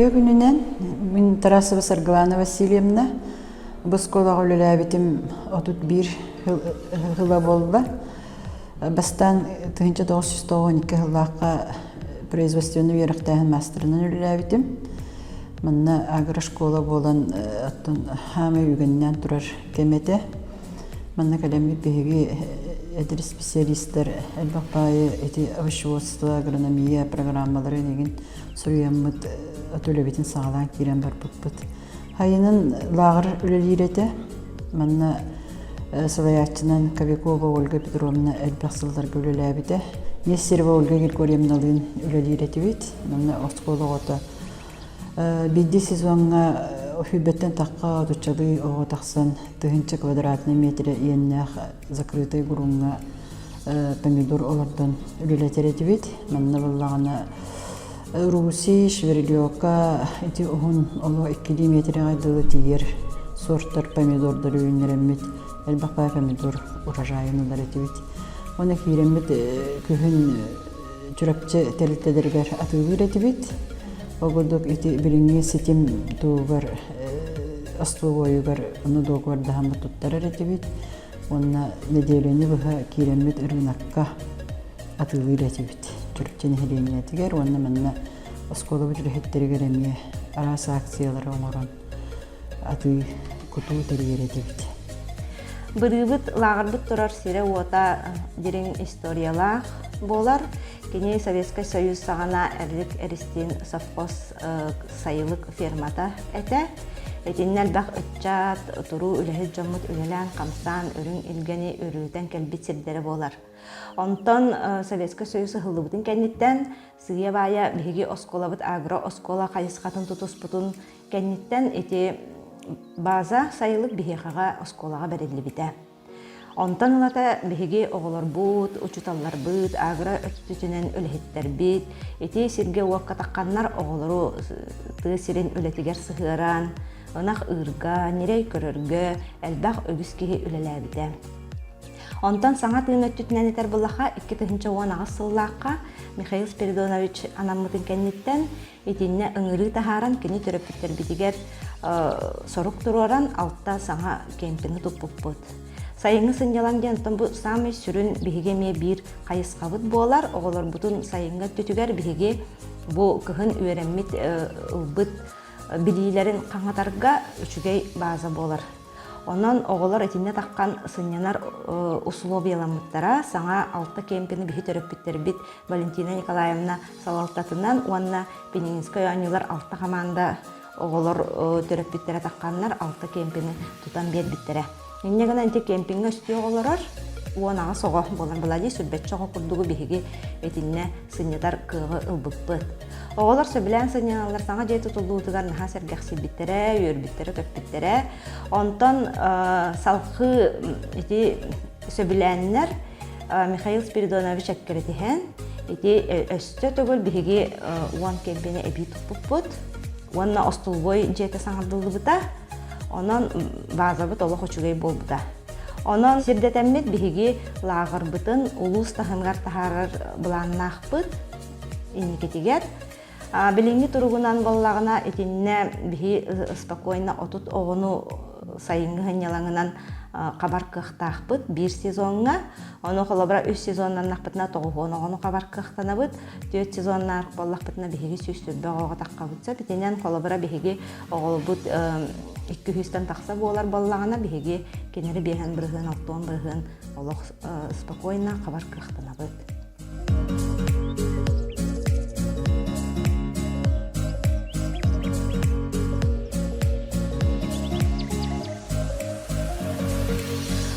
Үтүө күнүнэн мин Тарасова Саргылана Васильевна бу оскуолаҕа үлэлээбитим 31 сыла буолла. Бастаан 1992 сыллаахха производственнай үөрэхтээһин маастарынан үлэлээбитим. Манна агрошкола буолан оттон хаамай үгэннээн турар кэм этэ. Манна кэлэммит биһиги эдэр специалистар элбэх баайы ити овощеводство, агрономия программаларын игин суруйаммыт от үлэбитин саҕалаан киирэн барбыппыт. Хайынан лааҕыр үлэлиир этэ. Манна салайааччынан Кобякова Ольга Петровна элбэх сылларга үлэлээбитэ. Нестерова Ольга Григорьевналыын үлэлиир этибит. Манна оскуола оҕото Биирдии сезоҥҥа сүүрбэттэн тахха отуччалыы оҕо тахсан тыһыынча квадратнай метрэ иэннээх закрытый груҥҥа помидор олордон үлэлэтэр этибит. Манна буоллаҕына Руси, Шверлёка ити уһун олох иккилии метрэҕэ дылы тиийэр сортар помидордары үүннэрэммит элбэх баай помидор урожайын ылар этибит. Уонна киирэммит күһүн Чурапчы тэрилтэлэригэр атыылыыр этибит. Ол курдук ити билиҥҥи ситим туһугар остолобуойугар ону дуогабардаһаммыт туттарар этибит. Уонна нэдиэлэни быһа киирэммит ырыынакка атыылыыр этибит. Чурапчы нэһилиэнньэтигэр уонна манна оскуолабыт үлэһиттэригэр эмиэ араас акциялары оҥорон атыы кутуу тэрийэр этибит. Бырыыбыт лааҕырбыт турар сирэ-уота дириҥ историялаах буолар. Кини Советскай Союз саҕана Эрлик Эристиин совхоз сайылык фермата этэ. Итиннэ элбэх ыччат, туруу үлэһит дьоммут үлэлээн-хамсаан үрүҥ илгэни үрүтэн кэлбит сирдэрэ буолар. Онтон Советскай Союз ыһыллыбытын кэнниттэн сыыйа-баайа биһиги оскуолабыт агро-оскуола хайысхатын тутуспутун Кэнниттэн ити база сайылык биһиэхэҕэ оскуолаҕа бэриллибитэ. Онтон ылата биһиги оҕолорбут, учууталларбыт, агро өттүтүнэн үлэһиттэрбит ити сиргэ-уокка тахханнар оҕолору тыа сирин үлэтигэр сыһыаран, ынах ыырга, ньирэй көрөргө элбэх үгүс киһи үлэлээбитэ. Онтон саҥа тыын өттүтүнэн этэр буллаха 2018 сыллаахха Михаил Спиридонович анаммытын кэнниттэн Итиннэ ыҥырыы таһааран кини төрөппүттэрбитигэр сорук туруоран алта саҥа кемпины туппуппут. Сайыҥҥы сынньалаҥ диэн оттон бу саамай сүрүн биһиги эмиэ биир хайысхабыт буолар. Оҕолорбутун сайыҥҥы өттүтүгэр биһиги бу кыһын үөрэммит ылбыт билиилэрин хаҥатарга үчүгэй база буолар. Онон оҕолор итиннэ таххан сынньанар усулуобуйаламмыттара. Саҥа алта кемпины биһи төрөппүттэрбит Валентина Николаевна салалтатынан уонна Пеннинскэй оонньуулар алта хамаанда оҕолор төрөппүттэрэ тахханнар алта кемпины тутан биэрбиттэрэ. Инньэ гынан ити кемпиҥҥэ өстүөх олорор 18 оҕо буолан Владимир сүрбэччэ оҕо курдугу биһиги итиннэ сынньатар кыаҕы ылбыппыт. Оҕолор сөбүлээн сынньаналлар саҥа дьиэ тутуллуутугар наһаа сэргэхсийбиттэрэ, үөрбүттэрэ-көппүттэрэ. Онтон салхыы ити сөбүлээннэр Михаил Спиридонович эккирэтиһэн ити өссө төгүл биһиги уон кемпини эбии туппуппут уонна остолобуой дьиэтэ саҥардыллыбыта. Онон базабыт олох үчүгэй буолбута. Онон сирдэтэммит биһиги лааҕырбытын улуус таһымыгар таһаарар былааннаахпыт инникитигэр. Билиҥҥи туругунан буоллаҕына итиннэ биһи спокойно 30 оҕону сайыҥҥы сынньалаҥынан хабар кыахтаахпыт биир сезоҥҥа. Ону холобура үс сезоннаннахпытына 90 оҕону хабар кыахтанабыт. Түөрт сезоннаах буоллахпытына биһиги 140 оҕо таххабыт сөп. Итинэн холобура биһиги оҕолорбут икки сүүстэн тахса буолар буоллаҕына биһиги кинилэри биэһэн бырыһыан, алтуон бырыһыан олох спокойно хабар кыахтанабыт.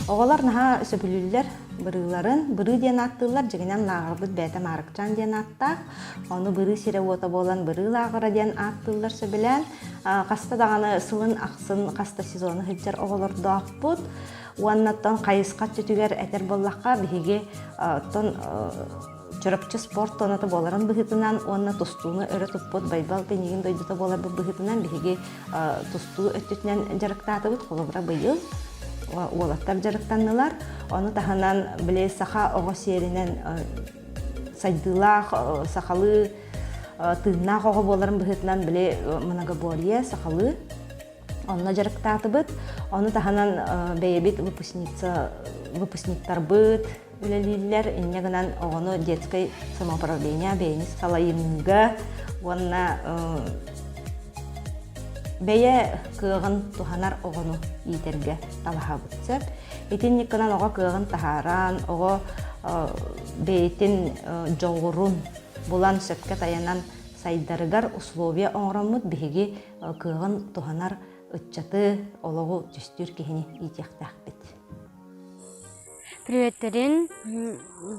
Оҕолор наһаа сөбүлүүллэр бырыыларын. Бырыы диэн ааттыыллар, дьиҥинэн лааҕырбыт бэйэтэ Маарыкчаан диэн ааттаах. Ону бырыы сирэ-уота буолан бырыы лааҕыра диэн ааттыыллар сөбүлээн. Хаста даҕаны сылын ахсын хаста сезону сылдьар оҕолордоохпут. Уонна оттон хайысха өттүтүгэр этэр буоллахха, биһиги оттон Чурапчы спорт туоната буоларын быһыытынан уонна тустууну өрө туппут Байбал Пинигин дойдута буоларбыт быһыытынан биһиги тустуу өттүтүнэн дьарыктаатыбыт. Холобура быйыл уолаттар дьарыктаннылар. Ону таһынан били саха оҕо сиэринэн сайдыылаах сахалыы. тыыннаах оҕо буоларын быһыытынан били многоборье сахалыы онно дьарыктаатыбыт. Ону таһынан бэйэбит выпускница выпускниктарбыт үлэлииллэр. Инньэ гынан оҕону детскай самоуправление бэйэни салайыныыга уонна бэйэ кыаҕын туһанар оҕону иитэргэ талаһабыт сөп. Итинник гынан оҕо кыаҕын таһааран, оҕо бэйэтин дьоҕурун булан сөпкө тайанан сайдарыгар условия оҥороммут биһиги кыаҕын туһанар ыччаты, олоҕу түстүүр киһини иитиэхтээхпит. Приветтерин,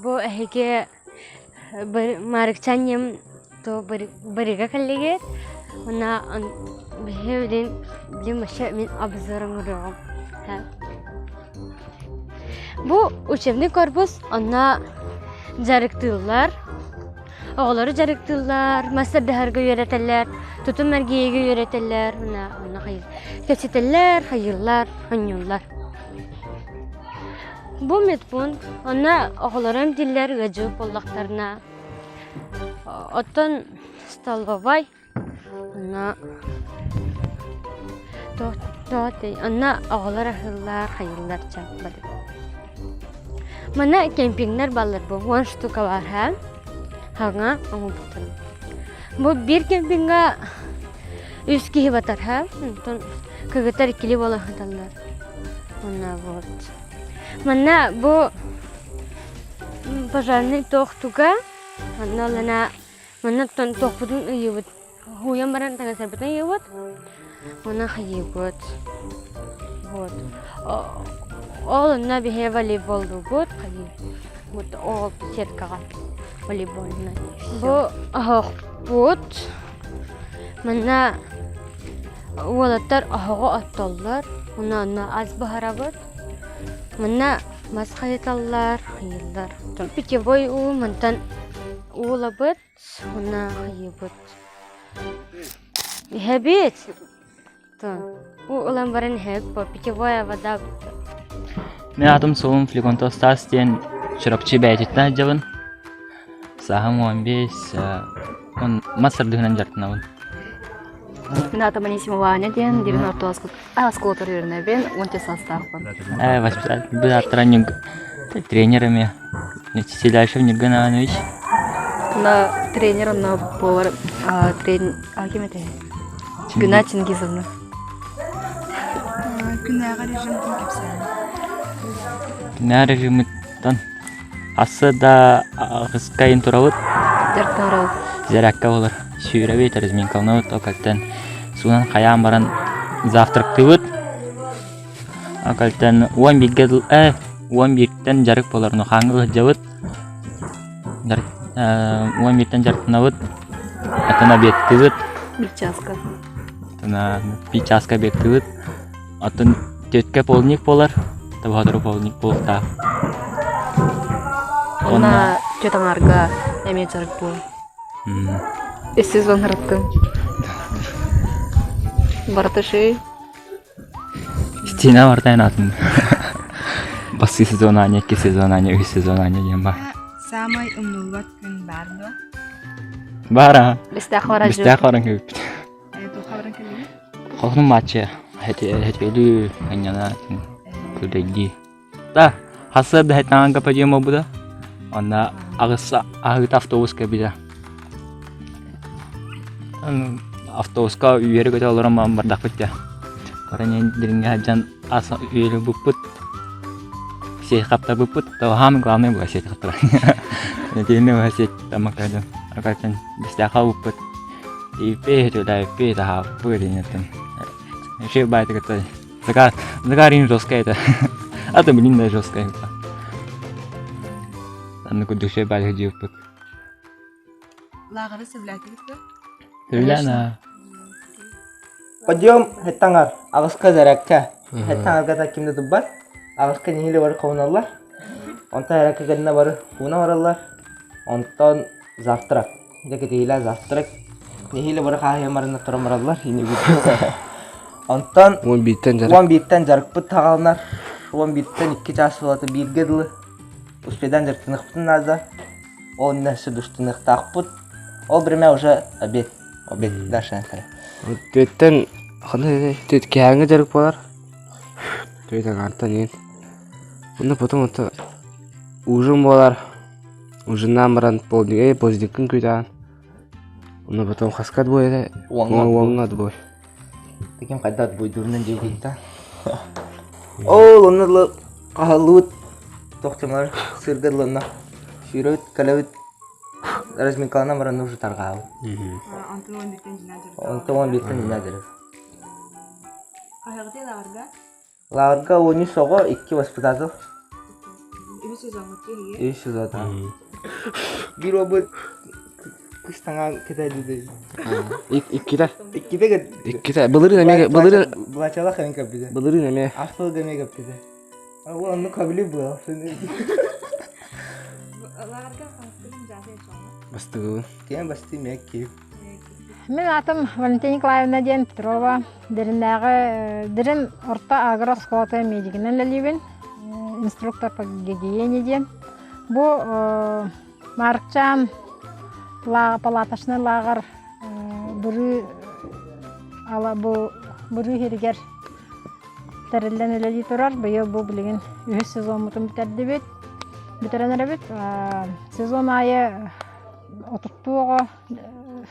бу эһиги Марыкчан то барыга кэллигит. Уна биһи билин билин вообще мин обзор оҥоруоҕум. Бу учебный корпус онно дьарыктыыллар. Оҕолору дьарыктыыллар, мас тардаһарга үөрэтэллэр, тутум эргийиигэ үөрэтэллэр, уонна онно кэпсэтэллэр, хайыыллар, оонньууллар. Бу медпункт, онно оҕолору эмтииллэр, ыалдьыбыт буоллахтарына. Оттон столовай Онно онно оҕолор аһыыллар, хайыыллар чэ бары. Манна кемпингнэр баллар бу уон штука бар һэ хаҥа оҥорбуттар. Бу биир кемпиҥҥа үс киһи батар һэ онтон кыргыттар иккилии буола сыталлар. Онно вот. Манна бу пожарный туох туга онно лана Манна туохпутун ыйыыбыт, һууйан баран таҥасарбытын ыйыыбыт, уонна хайыыбыт. Вот. Ол онно биһиги волейболлуубут, вот ол сеткаҕа волейбольнай. Бу оһохпут. Манна уолаттар оһоҕу оттоллор, уонна онно ас буһарабыт. Манна мас хайыталлар, хайыыллар. Питьевой уу мантан Уулабыт уонна хайыыбыт. Иһэбит. Уу ылан баран иһэбит по питьевая вода. Мин аатым суолум Флегонтов Стас диэн Чурапчы бэйэтиттэн сылдьабын. Сааһым 15, мас сырдыгынан дьарыктанабын. Мин аатым Анисимова Аня диэн, дирин орто оскуолатыгар үөрэнэбин, 10 саастаахпын. Э, воспитатель тренер эмиэ Селяшев Ньургун Иванович. На тренер онно буолар трен а ким этэй? Гүна Чингизовна. Күнээҕи режимтэн кэпсээн. Күнээҕи режимиттан Асы да аҕыскайын турабыт. Дьарыктанарабыт. Зарядка буолар. Сүүрэбит, разминкаланабыт, окальтан суунан хайаан баран завтрактыыбыт. Окальтан 11-ге э 11-тэн дьарык буолар, но хааҥҥа сылдьабыт. Дьарык 11-тэн дьарыктанабыт. Атын обедтыыбыт. Биир чааска. Биир чааска обедтыыбыт. Оттон түөткэ полдник буолар, табаһотору полдник буолуохтаах. Уонна түөт аҥаарга эмиэ дьарык буолар. Үс сезон ырыттым. Барыта шей. Стена барта атын. Бассы сезон аня, икки сезон аня, үс сезон аня диэн бар. Саамай умнуллубат күн баар дуо? Баар аа. Бэстээх баран Бэстээх баран кэлбит. Туохха баран кэллигит? Хоһунум матча хэтиэлүү анньана күлэйдии. Да, хасыа да хэтаанга подъем буолбута. Онно аҕыс аһыыта автобус кэлбитэ. Автобуска үөрэ-көтө олорон бардахпыт дьэ. Баран дириҥҥэ сылдьан ас үөрүүбүппүт. Сиэт хаптарбыппыт. Самое главное было сиэт хаптарар. Итиннэ сиэт таммакка дьон. Бэстээххэ ылбыппыт. Иппи туда, иппи таһааппыт иннеттен. Вообще баайта кытта Закар, Закарин жесткая это. А то блин да жесткая это. Анны курдук баайта диэппит. Лааҕыры сөбүлээтигит дуо? Сөбүлээн аа. Подъем хэттаҥар аҕыска зарядка. Хэттаҥарга та ким да турбат. Аҕыска нэһиилэ бары хомуналлар. Онтон эрэ гынна бары ууна бараллар. Онтон завтрак. Дьэ кэтиилээх завтрак. Нэһиилэ бары хааһыйан баранна туран бараллар. Онтон 11-тэн дьарык. 11-тэн дьарыкпыт таҕаланар. 11-тэн 2 чаас буолата бииргэ дылы успедан дьарыктаныахпытын наада. Ол иннэ өссө душтаныахтаахпыт. Ол время уже обед. Обед дальше. Түөттэн ханна түөт киһээҥҥи дьарык буолар. Түөт аҥаартан иин. Онно потом это ужин буолар. Ужиннаан баран полдник, поздниккын күүтэҕин. Онно потом хаска отбой этэ? Уоҥҥа Уоҥҥа отбой. Таким хайда отбойдуурунан дьиэбитин Ол онно дылы хаһаллыбыт тохтумар сырга дылы сүүрөбүт кэлэбит разминкаланан баран уже тарҕаабыт. Онтон уон бииртэн дьинэ дьарык. Онтон уон бииртэн дьинэ дьарык. Хаһыаҕытый лааҕырга? Лааҕырга уон үс оҕо, икки воспитатель. Үһүс сезоҥҥут киһигэ? Үһүс сезон. Биир уолбут кыс таҥаа кэтээдиде. Иккитэ. Иккитэ Иккитэ. Былырыын эмиэ былырыын Былачалах эмиэ көппүтэ. Былырыын эмиэ. Астылга эмиэ көппүтэ. Ол оннук хабили было. Лааҕырга хаһыскытын дьааты чоҥо. Бастыгыбын. Кем басты мэ киһи. Мин аатым Валентина Николаевна диэн Петрова. Дириннээҕи Дирин орто агро оскуолатыгар медигинэн үлэлиибин. Инструктор по гигиене диэн. Бу Маарыкчаан палаточнай лааҕыр бырыы ала бу бырыы иһигэр тэриллэн үлэлии турар. Быйыл бу билигин үһүс сезоммутун бүтэрдибит. Бүтэрэн эрэбит. Сезон аайы отуттуу оҕо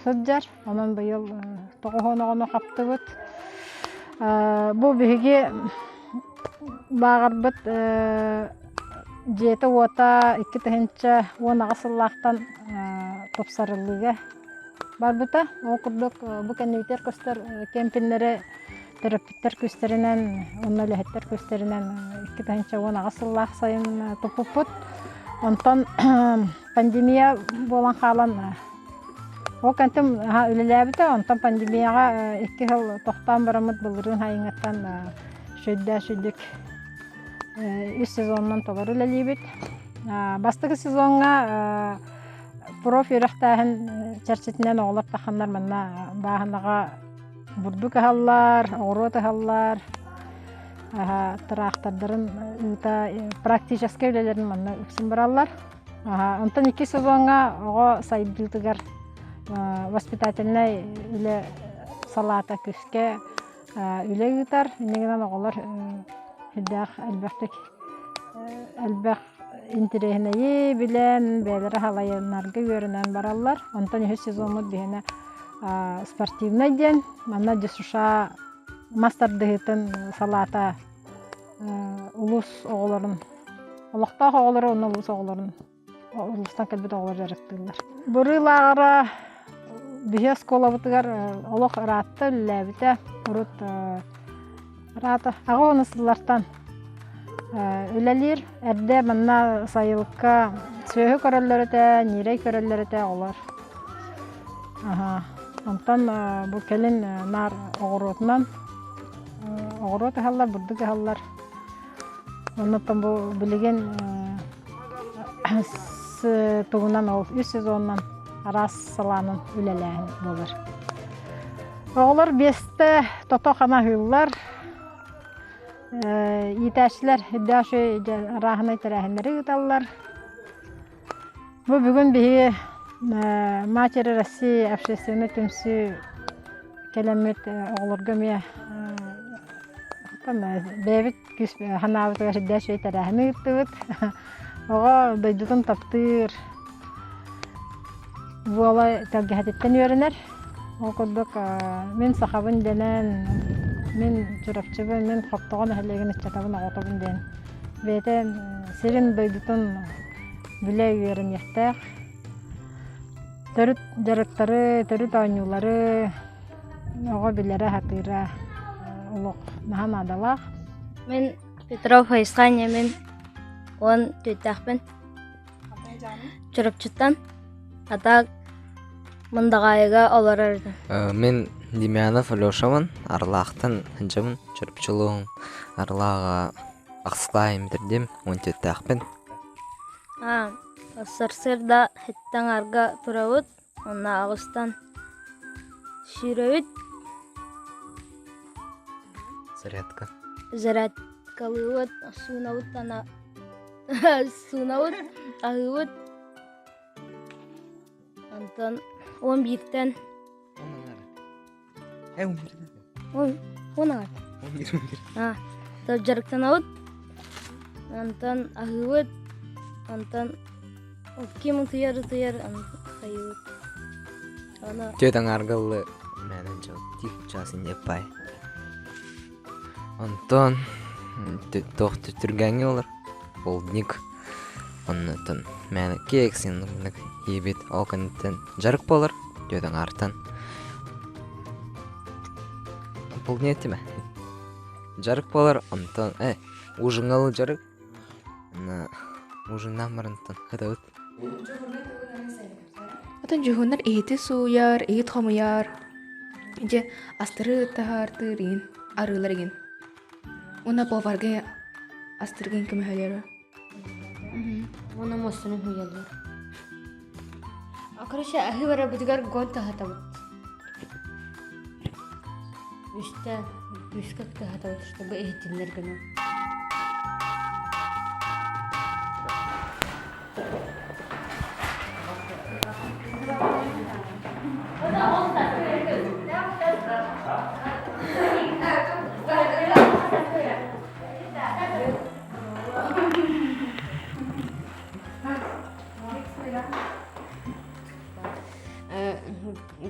сылдьар. Онон быйыл тоҕуһуон оҕону хаптыбыт. Бу биһиги лааҕырбыт дьиэтэ-уота 2018 сыллаахтан тупсарыллыыга барбыта. Ол курдук бу кэннибитигэр көстөр кемпиннэри төрөппүттэр күүстэринэн уонна үлэһиттэр күүстэринэн 2018 сыллаах сайын туппуппут. Онтон пандемия буолан хаалан ол кэнтим үлэлээбитэ. Онтон пандемияҕа икки сыл тохтоон бараммыт былырыын сайыҥҥыттан сүрдээх сүрдүк үс сезонунан толору үлэлиибит. Бастакы сезоҥҥа проф үөрэхтээһин чэрчитинэн оҕолор тахханнар манна бааһынаҕа бурдук ыһаллар, оҕуруот ыһаллар, тыраахтардарын ыыта практическай үлэлэрин манна үксүн бараллар. Онтон икки сезоҥҥа оҕо сайдыытыгар воспитательнай үлэ салаата күүскэ үлэ ыытар. Инньэ гынан оҕолор элбэх элбэхтик элбэх интэриэһинэйи билэн, бэйэлэрэ халайыннарга үөрэнэн бараллар. Онтон үһүс сезоммут биһиэнэ спортивнай диэн. Манна ДЮСШ мас тардыһыытын салаата улуус оҕолорун, олохтоох оҕолору уонна улуус оҕолорун улуустан кэлбит оҕолор дьарыктыыллар. Бырыы лааҕыра биһи оскуолабытыгар олох ыраатта үлэлээбитэ. Урут ыраата аҕа уонус сыллартан үлэлиир. Эрдэ манна сайылыкка сүөһү көрөллөр этэ, ньирэй көрөллөр этэ оҕолор. Онтон бу кэлин наар оҕуруотунан оҕуруот ыһаллар, бурдук ыһаллар. Оннуттан бу билигин тугунан ол үс сезонунан араас салаанан үлэлээһин буолар. Оҕолор биэстэ тото-хана аһыыллар. Иитээччилэр үрдээх үчүгэй арааһынай тэрээһиннэри ыыталлар. Бу бүгүн биһиги Матери России общественнай түмсүү кэлэммит оҕолорго эмиэ бэйэбит күүс санаабытыгар сүрдээх үчүгэй тэрээһини ыыттыбыт. Оҕо дойдутун таптыыр буола тэлгэһэтиттэн үөрэнэр. Ол курдук мин сахабын дэнэн, мин Чурапчыбын, мин Хоптоҕо нэһилиэгин ыччатабын, оҕотобун диэн бэйэтэ сирин дойдутун билэ үөрэниэхтээх. Төрүт дьарыктары, төрүт оонньуулары оҕо билэрэ, сатыыра олох наһаа наадалаах. Мин Петров Хайысхан мин уон түөттээхпин. Чурапчыттан Атаак Мындаҕаайыга олорор этим. Мин Демьянов Алешабын, Арылаахтан сылдьабын, Чурапчылуум Арылааҕа ахсылаах имитирдим, уон түөттээхпин. Сарсыарда сэттэ аҥаарга турабыт, уонна аҕыстан сүүрэбит. Зарядка. Зарядкалыыбыт, суунабыт, суунабыт, аһыыбыт. Онтон. Уон бииртэн. Он он аҥар. А, дьарыктанабыт. Онтон аһыыбыт. Онтон ким утуйар утуйар хайыыбыт. Аны Түөт аҥаарга ыллы мээнэн дьыл тих час иньэппай. Онтон туох түргэҥҥэ олор полдник оннуттан мээнэ киэксин иибит ол кэнниттэн дьарык буолар түөт аҥаартан полдник этимэ дьарык буолар онтон э ужиҥҥа дьарык ужиннаан барантан хатабыт Отон дьуһуннар иһити сууйар, иһит хомуйар, дьэ астары таһаартыыр игин, арыылар игин. Уонна поварга астыргын көмөһөлөрө. Уонна муостаны хуйаллар. Короче, аһыы барарбытыгар гон таһатабыт. Үстэ, үскэ таһатабыт, чтобы иһитиннэр гына.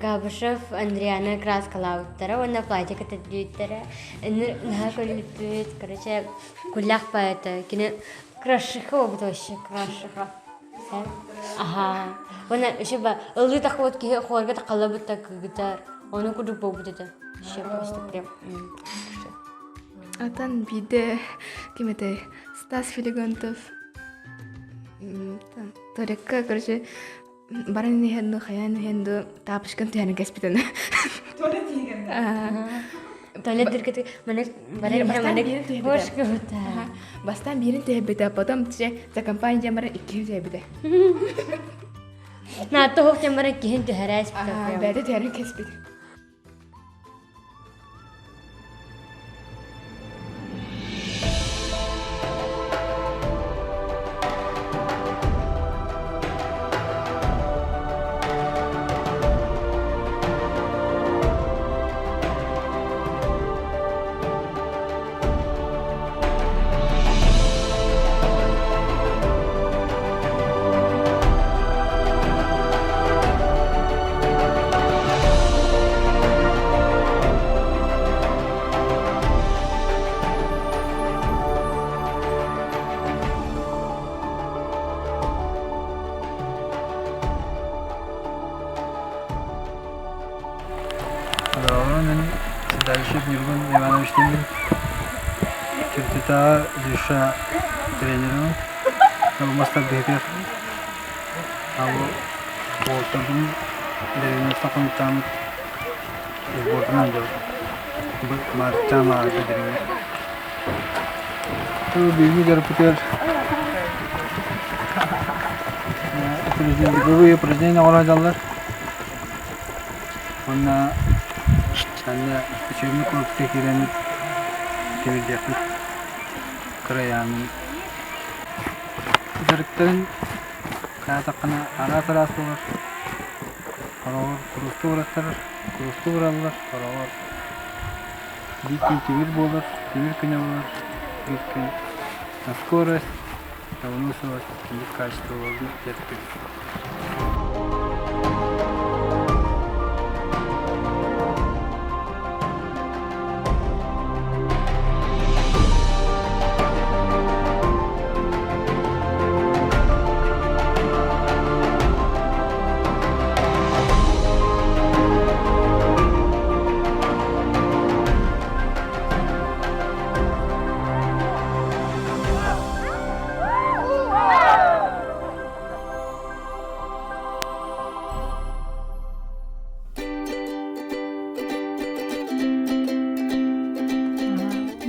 Габышев Андриана краскалаабыттара уонна платье кэтэрдибиттэрэ. Наһаа көрүлүппүт, короче, кулях поэта. Кини Крашиха буолбут вообще, крашиха. Аха. Уонна еще ба ылыы тахыбыт киһи хуорга тахаллабыт да кыгытар. Ону курдук буолбут этэ. Еще просто прям. Атан биирдэ ким этэй Стас Филигонтов Торекка, короче, баран иһэн ду хайаан иһэн ду таапочкан түһэрин кэспитин Туалет дыркаты маннык баран иһэн маннык бош кыбыта. Бастаан биирин түһэрбитэ, потом за компания диэн баран иккиһин түһэрбитэ. Наатта хоох диэн баран иккиһин түһэрэ Бэйэтэ түһэрин кэспит. Мин Седалищев Ньургун Иванович диэммин. Чөртүтээҕи Дюша тренерин мастар биһитигэр уолтарбын дэриэбинэттэн хонуктааммыт сбордунан дьарык Маарыкчаан лааҕырга дириҥҥэ. Бүгүҥҥү дьарыкпытыгар упражнение упражнение оҥоро сылдьаллар. Уонна анна учебный корпуска киирэммит тимирдиэхпит кырайаанын дьарыктарын хаатаххына араас-араас буолар. Хороҕор куруустуу бараттар, куруустуу бараллар, хороҕор биир күн тимир буолар, тимир күнэ буолар, биир күн на скорость, на выносливость, тимир качество буолар дьарыктыыр.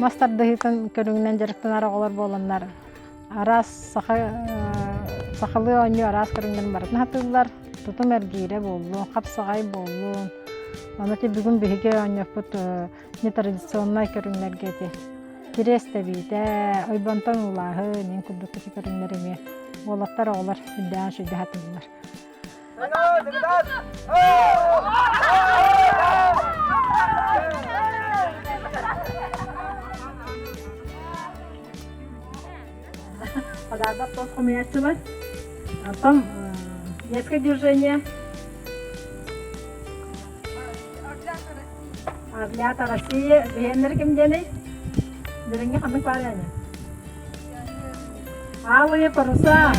Мас тардыһыытын көрүҥүнэн дьарыктанар оҕолор буоланнар араас саха сахалыы оонньуу араас көрүҥнэрин барытын сатыыллар. Тутум эргиирэ буоллун, хапсаҕай буоллун. Ону ити бүгүн биһиги оонньоппут нетрадиционнай көрүҥнэргэ ити кириэс тэбиитэ, ойбонтон уулааһын, ин курдук ити көрүҥнэр эмиэ уолаттар оҕолор үрдээҕин сүргэ сатыыллар. Подарок тос хомуйааччылар. Оттон детское движение Орлята России биһиэннэр ким диэний? Дириҥҥэ ханнык баар ини? Алые паруса!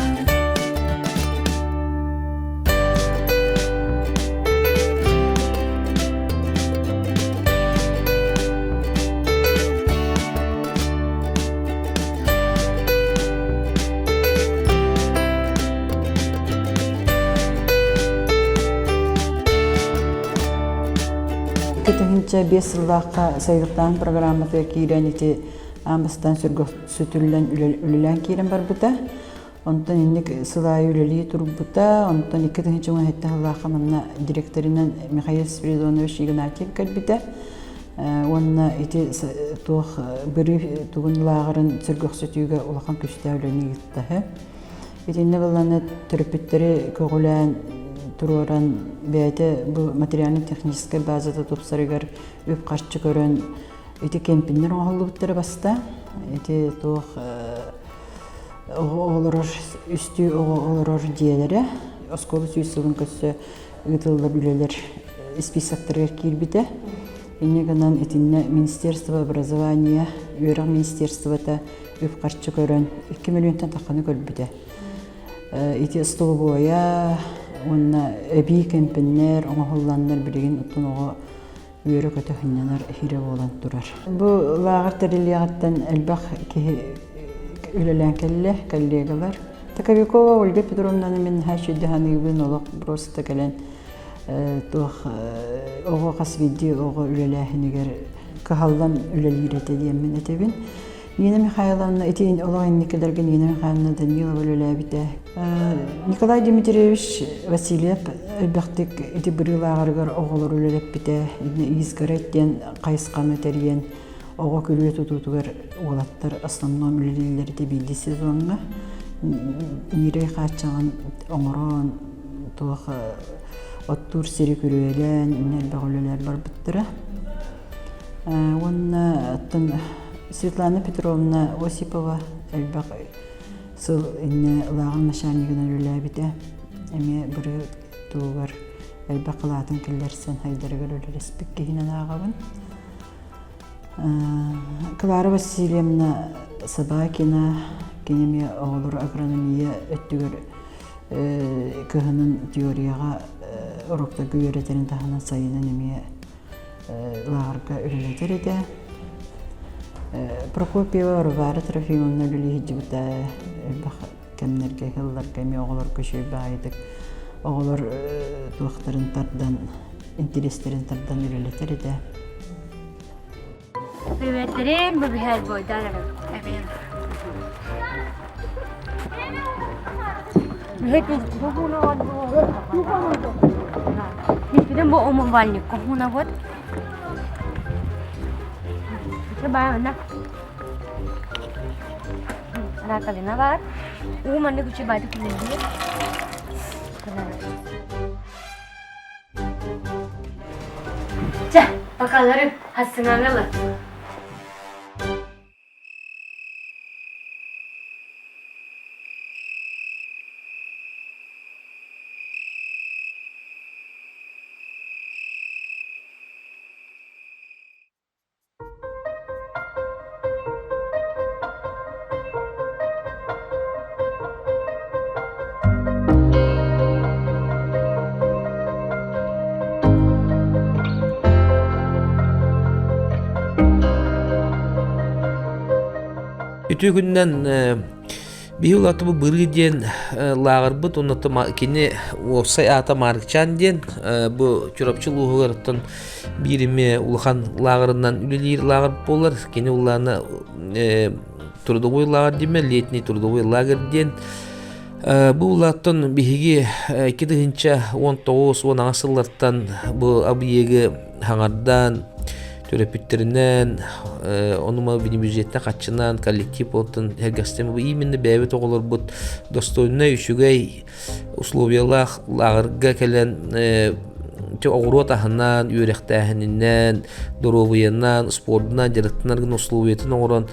2005 сыллаахха сайылыктааһын программатыгар киирэн ити аан бастаан сүтүллэн үлэлээн киирэн барбыта. Онтон инник сыл аайы үлэлии турбута. Онтон 2017 сыллаахха манна директорынан Михаил Спиридонович Игнатьев кэлбитэ. Уонна ити туох бырыы тугун лааҕырын сөргөхсүтүүгэ улахан күстээх үлэни ыыттаһы. Итиннэ былланы төрөппүттэри көҕүлээн туруоран бэйэтэ бу материально-техническэй базата тупсарыгар үп-харчы көрөн ити кемпиннэр оҥоһуллубуттара баста. Ити туох оҕо олорор үстүү оҕо олорор дьиэлэрэ оскуола сүүс сылын көрсө ыытыллар үлэлэр исписоктарыгар киирбитэ. Инньэ гынан итиннэ Министерство образования, үөрэх министерствота үп-харчы көрөн 2 миллионтан тахханы көрбүтэ. Ити остолобуойа уонна эбии кемпиннэр оҥоһулланнар билигин оттон оҕо үөрэ-көтө сынньанар иһирэ буолан турар. Бу лааҕыр тэриллиэҕиттэн элбэх киһи үлэлээн кэллэ, коллегалар. Таковикова Ольга Петровнаны мин наһаа үчүгэй саныыбын, олох просто кэлэн туох оҕо хас биирдии оҕо үлэлээһинигэр кыһаллан үлэлиир этэ диэммин этэбин. Нина Михайловна ити олох инникилэргэ Нина Михайловна Данилова үлэлээбитэ. Николай Дмитриевич Васильев элбэхтик ити бырыылааҕарыгар оҕолору үлэлэппитэ. Изгородь диэн хайысханы тэрийэн оҕо күрүө тутуутугар уолаттар основном үлэлииллэр ити биирдии сезоҥҥа. Ньирэй хааччаҕын оҥорон туох оттуур сири күрүөлээн иннэ элбэх үлэлэр барбыттара. Уонна оттон Светлана Петровна Осипова элбэх сыл иннэ лааҕыр начальнигынан үлэлээбитэ. Эмиэ быры туһугар элбэх кылаатын киллэрсэн хайдарыгар үлэлэспит киһинэн ааҕабын. Клара Васильевна Собакина кини эмиэ оҕолор агрономия өттүгэр кыһынын теорияҕа уроктарга үөрэтэрин таһынан сайынын эмиэ лааҕырга үлэлэтэр этэ. Прокопьева Варвара Трофимовна үлэлии сылдьыбыта элбэх кэмнэргэ, сылларга эмиэ оҕолорго үчүгэй баҕайытык оҕолор туохтарын тардан, интириэстэрин тардан үлэлэтэр этэ. Приветтерин, бу биһэр бойдан эбин. Бу бу умывальник кухуна вот. Раковина бар. Уу маннык үчү байды күлүннүр. Чэ, бакалары хассыҥаҥылы. Үтүө күнүнэн биһи улаатыбы бырыы диэн лааҕырбыт уонна кини уопсай аата Маарыкчаан диэн бу Чурапчы улууһугар биир эмиэ улахан лааҕырынан үлэлиир лааҕыр буолар. Кини улаана трудовой лааҕыр диэмэ, летний трудовой лагерь диэн. Бу улааттан биһиги 2019 18 сыллартан бу объегы хаҥардаан, Төрөппүттэринэн, онума бюджеттэн хаччынан, коллектив оттон сэргэхситэн именно бэйэбит оҕолорбут достойнай, үчүгэй условиялаах лааҕырга кэлэн оҕуруот аһынан, үөрэхтээһининэн, доруобуйанан, спордунан дьарыктанар гына условиятын оҥорон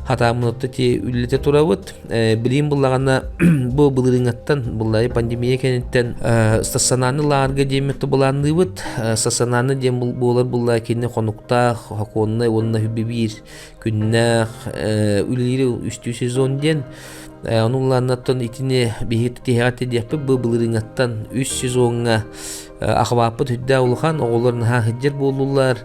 хатааммытта ти үллэтэ турабыт. Билиим буллаҕына бу былырыыҥаттан буллайы пандемия кэнниттэн стационарный лааҕырга диэммит былаанныыбыт. Стационарный диэн буолар булла кини хонуктаах, хокуоннай уонна биир күннээх үлэлиир үстүү сезон диэн. Ону улааннаттан итини биһиги тиһэҕэ тириэхпит бу былырыыҥаттан үс сезоҥҥа ахыбааппыт үрдээх улахан оҕолор наһаа сылдьар буоллулар.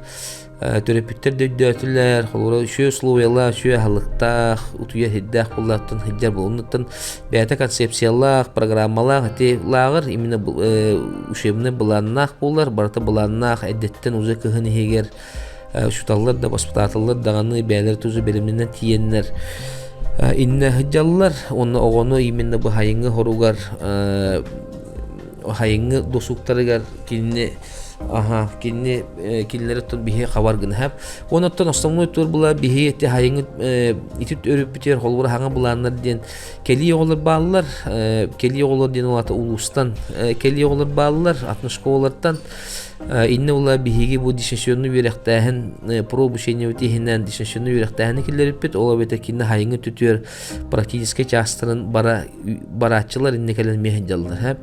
Төрөппүттэр да өйдөөтүлэр, холобура үчүгэй условиялаах, үчүгэй аһылыктаах, утуйар сирдээх буоллаахтан сылдьар буолунуттан бэйэтэ концепциялаах, программалаах ити лааҕыр именно учебный былааннаах буолар, барыта былааннаах эрдэттэн уже кыһын иһигэр учууталлар да, воспитателлар даҕаны бэйэлэрэ тузу бэлэмнэнэн тиийэннэр иннэ сылдьаллар уонна оҕону именно бу хайыҥҥы хоругар хайыҥҥы досуктарыгар кинини Аха, кинини кинилэри оттон биһи хабар гына хэп. Онон основной тур була биһи эти хайыҥы ити өрүппүтүгэр холобура хаҥа былааннар диэн кэлии оҕолор бааллар. Кэлии оҕолор диэн улаата улуустан кэлии оҕолор бааллар, атын школалартан. Инне була биһиги бу дистанционный үөрэхтээһин прообучениебыт иһинэн дистанционный үөрэхтээһини киллэриппит. Ол эбэтэр кинини хайыҥы түтүөр практическай чаастарын бара барааччылар инне кэлэн миэһин дьаллар хэп.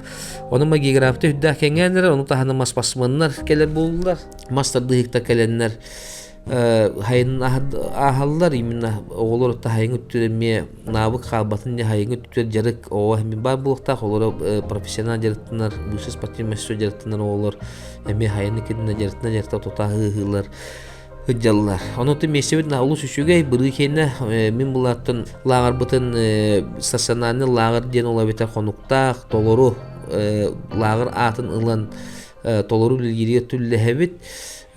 Ону география үрдээх кэҥээн эрэр, ону таһынан маспасманнар кэлэр буоллулар. Мас тардыһыктар кэлэннэр хайын ааһаллар именно оҕолор хайыҥ өттүгэр эмиэ навык хаалбатын диэн хайыҥ өттүгэр дьарык оҕо эмиэ баар буолуохтаах олоро профессионал дьарыктанар высший спортивный мастерство дьарыктанар оҕолор эмиэ хайыны кэннэ дьарыктана дьарыкта тута ыһыылар сылдьаллар. Онон миэстэбит олус үчүгэй, бырыы киэнэ мин булааттан лааҕырбытын стационарный лааҕыр диэн ол эбэтэр хонуктаах, толору лааҕыр аатын ылан толору үлэлииргэ түллэһэбит.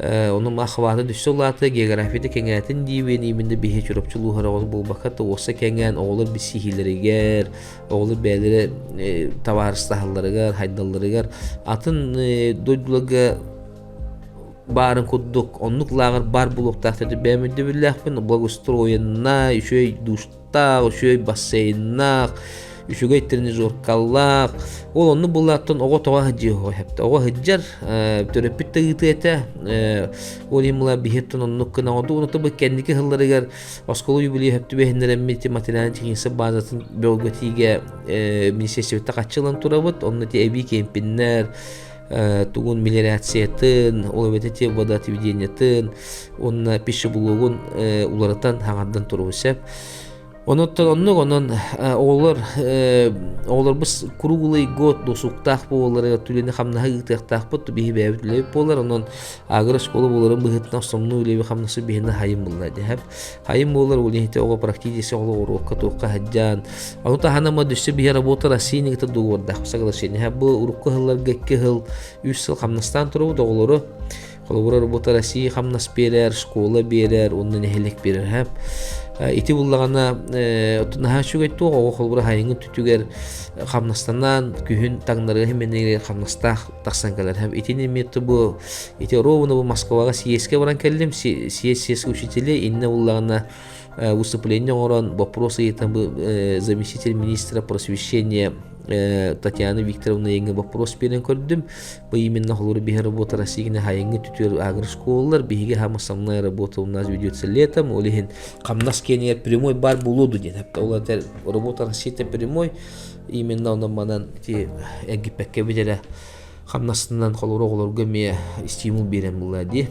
Ону махвата дүссө улаата, географията кэҥээтин диибин, именно биһи Чурапчы улууһар оҕо буолбакка уоса кэҥээн оҕолор билсиһиилэригэр, оҕолор бэйэлэрэ табаарыстаһалларыгар, хайдалларыгар атын дойдуларга баарын курдук оннук лааҕыр баар буолуохтаах диэн бэйэм өйдөбүллээхпин благоустроенна үчүгэй душтаах үчүгэй бассейннаах үчүгэй тренажеркалаах ол оннук буллааттан оҕо тоҕо сылдьыа хэптэ оҕо сылдьар төрөппүт да ыытыа этэ ол иһин була биһиэттэн оннук гына оҥордук онута бу кэнники сылларыгар оскуола юбилей хөп түбэһиннэрэммит материально-техническэй базатын бөҕөргөтүүгэ министерствота хаччы ылан турабыт онно ити эбии кемпиннэр тугун мелиорациятын, ол эбэтэр те водоотведениетын уонна пищеблогун уларытан хаҥардан туругу сөп. Онуттан оннук онон оҕолор оҕолорбут круглый год досуктаах буолалларыгар түлэни хамнаһы ыытыахтаахпыт биһи бэйэбит үлэбит буолар онон агро школа буоларын быһыытынан основной үлэби хамнасы биһини хайым булла диһэп хайым буолар ол иһити оҕо практически оҕолор уруокка туохха сылдьан Ону таһынан өссө биһи работа Россияны кытта договордаах соглашение. Бу урукку сылларга икки сыл, үс сыл хамнастаан турабыт оҕолору. Холобура работа Россия хамнас биэрэр, школа биэрэр, уонна нэһилиэк биэрэр. Ити буллаҕына наһаа үчүгэй туох оҕо холобура хайыҥы түтүгэр хамнастанан күһүн таҥнарыга хименигэр хамнастаах тахсан кэлэр. Итини эмиэ бу ити ровно бу Москваҕа съезкэ баран кэллим. Съезд съезд учителей инне буллаҕына выступление оҥорон вопрос ыйытан заместитель министра просвещения Татьяна Викторовна иҥҥэ вопрос биэрэн көрдүм. Бу именно холобура биһи работа Россияны хайыҥҥы түтүөр агрошколалар биһиги хам основная работа у нас ведется летом, ол иһин хамнас киэнигэр прямой бар буолуо диэн ол этэр работа Россията прямой именно онон манан ити эргиппэккэ бүтэрэ хамнасынан холобура оҕолорго эмиэ стимул биэрэн булла дии.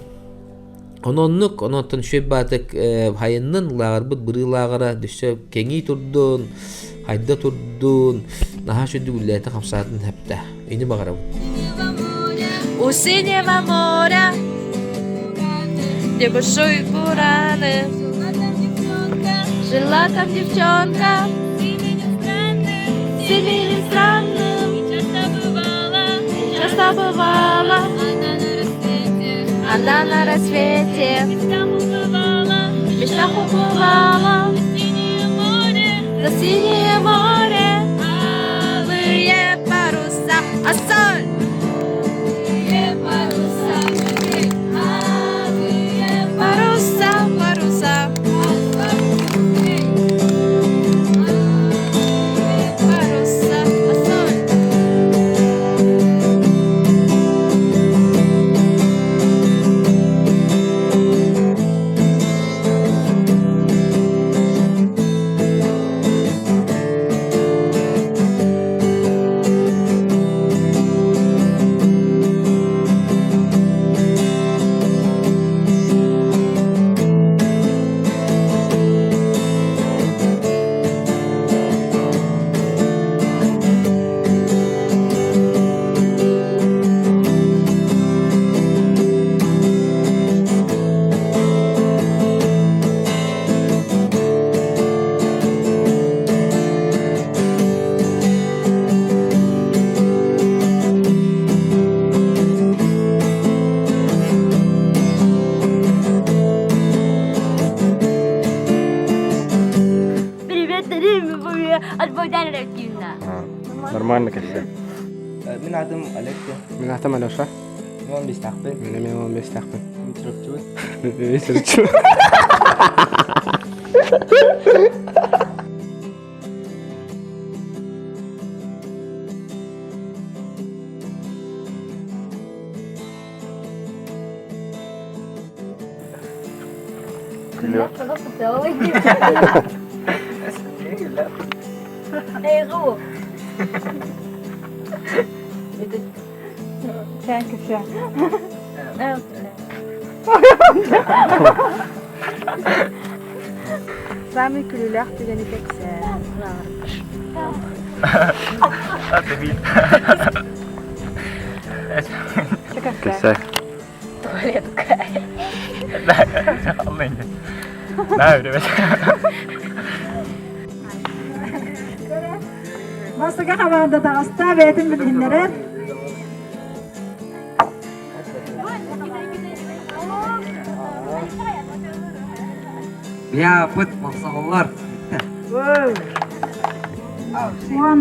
Ононнук, ононтон үчүгэй баатык хайыннын, лааҕырбыт бырыы лааҕыра дөссө кэҥии турдун, хайда турдун, наһаа үчүгэй үлэлээтэ хамсаатын хэптэ. Ини баҕарабын. У синего моря, где бушуют бураны, жила там девчонка с именем странным, часто бывала она на рассвете, в мечтах уплывала за синее море, алые паруса, а соль! Паруса. Кэпсээн эрэ өттүүнна. Нормально кэпсээ. Мин аатым Олег. Мин аатым Алеша. Мин он бестахпын. Мин эмиэ он бестахпын. Мин Чурапчыбын. Мин Чурапчыбын. Саамай күлүүлээх түгэни кэпсээ. Кэпсээ. Туалетка. Бастакы хамаанда таҕыста бэйэтин билиһиннэрэр. Быйаапыт мохсоҕоллор. Уон. Уон.